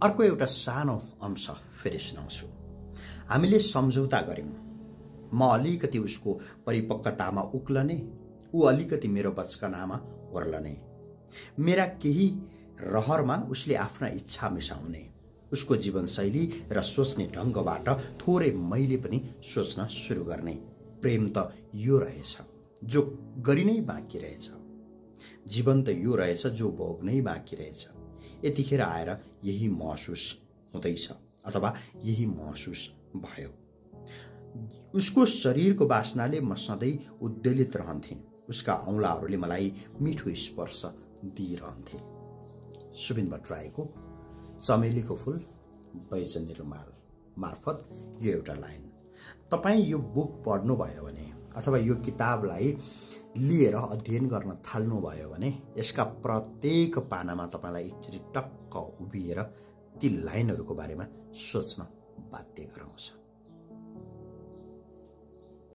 अर्को एउटा सानो अंश फेरि सुनाउँछु। हामीले सम्झौता गर्यौं, म अलिकति उसको परिपक्वतामा उक्लने, ऊ अलिकति मेरो बचकनामा ओर्लने। मेरा केही रहरमा उसले आफ्ना इच्छा मिसाउने, उसको जीवनशैली र सोच्ने ढङ्गबाट थोरै मैले पनि सोच्न सुरु गर्ने। प्रेम त यो रहेछ जो गरिनै बाँकी रहेछ, जीवन त यो रहेछ जो भोग्नै बाँकी रहेछ। यतिखेर आएर यही महसुस हुँदैछ अथवा यही महसुस भयो। उसको शरीरको वासनाले म सधैँ उद्वेलित रहन्थेँ, उसका औँलाहरूले मलाई मिठो स्पर्श दिइरहन्थे। सुबिन भट्टराईको चमेलीको फूल बैजनी रुमाल मार्फत यो एउटा लाइन। तपाईँ यो बुक पढ्नुभयो भने अथवा यो किताबलाई लिएर अध्ययन गर्न थाल्नुभयो भने यसका प्रत्येक पानामा तपाईँलाई एकचोटि टक्क उभिएर ती लाइनहरूको बारेमा सोच्न बाध्य गराउँछ।